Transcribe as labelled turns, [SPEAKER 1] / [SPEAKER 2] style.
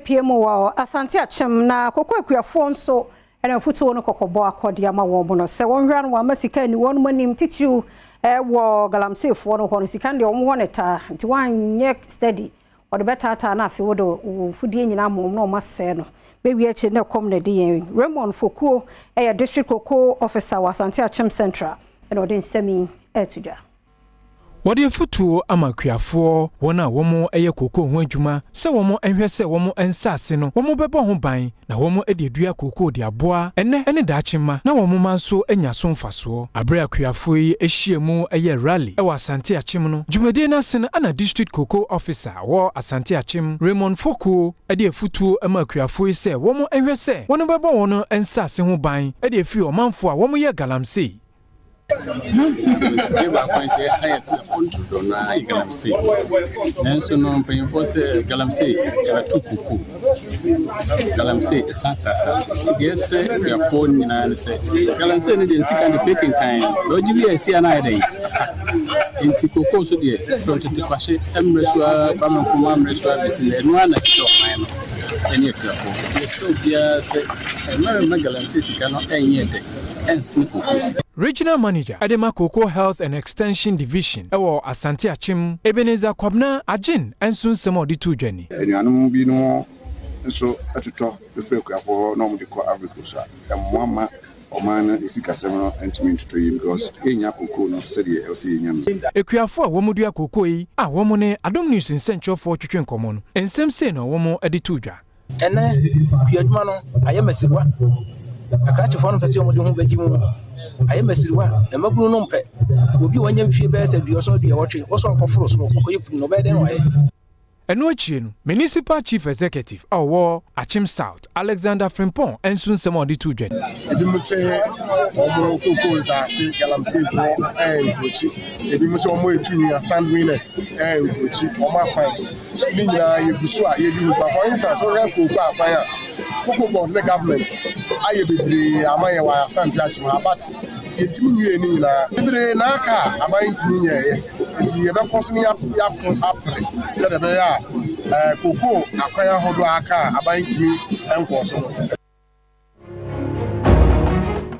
[SPEAKER 1] Yɛbɛpie mu wɔ Asante Akyem na koko akuafoɔ nso ɛna afutuo no kɔkɔbɔ akɔde ama wɔn mo no sɛ wɔnhwɛ no wɔama sika ni wɔn anim, titiriw ɛwɔ galamseyfoɔ no hɔ no. Sika no deɛ, wɔn hɔ ne taa, nti wɔanyɛ steady wɔde bɛtaataa na afei wɔde wɔn mfudie nyinaa ma wɔn na wɔn asɛe no bɛwie akyire na ɛkɔm na ɛde yɛn. Raymond Fokuo ɛyɛ District Cocoa Officer wɔ Asante Akyem Central, ɛna ɔde nsɛm yi ɛɛto dwa.
[SPEAKER 2] Wɔde afutuo ama akuafoɔ, wɔn a wɔn yɛ kookoo ho adwuma, sɛ wɔn nhwɛ sɛ wɔn nsase no wɔn bɛbɔ ho ban na wɔn de adua kookoo de aboa ɛnɛ ne daakye ma na wɔn mma nso anya so mfasoɔ. Abere akuafoɔ yi ahyia mu yɛ rally wɔ Asante Akyem no, dwumadie no ase no ana District Cocoa Officer wɔ Asante Akyem, Raymond Fokuo, de afutuo ma akuafoɔ yi sɛ wɔn nhwɛ sɛ wɔn bɛbɔ wɔn nsase ho ban de afiri ɔmanfoɔ a wɔn yɛ galamsey.
[SPEAKER 3] Deɛ baako sɛ ɛha yɛ akuafoɔ no dodoɔ no ara yɛ galamsey, nanso no mpanyinfoɔ sɛ galamsey ɛbɛto koko, galamsey ɛsan asase. Nti deɛ ɛsrɛ akuafoɔ nyinaa ne sɛ galamsey no deɛ, nsika de pɛ kenkan deɛ ɔgye bi a ɛsi ana ayɛ dɛn asa. Nti koko nso deɛ, from tete kwahye mmerɛ so ara, Kwame Nkrumah mmerɛ so ara bɛsi nnɛ, ɛno ara na ɛhyehyɛ ɔman no ɛne akuafoɔ. Nti ɛsrɛ obiara sɛ mmarima galamsey sika no ɛnyɛ dɛ ɛnsene koko sika.
[SPEAKER 2] Regional Manager ɛde Cocoa Health and Extension Division ɛwɔ Asante Akyem, Ebenezer Kwabena Agyen, nso nsɛm a ɔde to dwa ni.
[SPEAKER 4] Anuanom binom nso atotɔ firi akuafoɔ hɔ na wɔde kɔ Ivory Coast a ɛmmoa ma ɔman no sikasɛm no ntumi ntotɔ yie, because yɛnya kokoo no sɛdeɛ ɛwɔ sɛ yɛnya no.
[SPEAKER 2] Akuafoɔ a wɔn dua kokoo yi a wɔn ne Adom News nsɛnkyerɛfoɔ twetwe nkɔmmɔ no, nsɛm sei na wɔn de to dwa.
[SPEAKER 5] Ɛnɛ kuadwuma no ayɛ masiriwa. Akrakyefoɔ no mpɛ sɛ wɔde ho bɛgye mu, ayɛ masiriwa. Mmabunu no mpɛ. Obi a wanya mfie bɛyɛ sɛ 70, 80, wɔ so akɔforo soro ɔkɔyɛ punu no, ɔbɛyɛ dɛn na wayɛ?
[SPEAKER 2] Ɛno akyire no, Municipal Chief Executive a ɔwɔ Akyem South, Alexander Frimpong, nso nsɛm a ɔde to dwa.
[SPEAKER 6] Ebi mu sɛ wɔn koko nsaase, galamseyfoɔ ɛyɛ nkurokyi. Ebi mu sɛ wɔn etu nwia, sand miners ɛyɛ nkurokyi. Wɔn akwan ne nyinaa yɛgu so a yɛdi ho. For instance, wɔhwɛ koko akwan a Cocoa Board ne government ayɛ bebree ama yɛ wɔ Asante Akyem ha, but yɛntumi nwie ne nyinaa. Bebree na aka a aban ntumi nyɛɛyɛ, nti yɛbɛkɔ so ne yɛako apere sɛdeɛ ɛbɛyɛ a koko akwan ahodoɔ aka a aban ntumi nkɔɔ so no.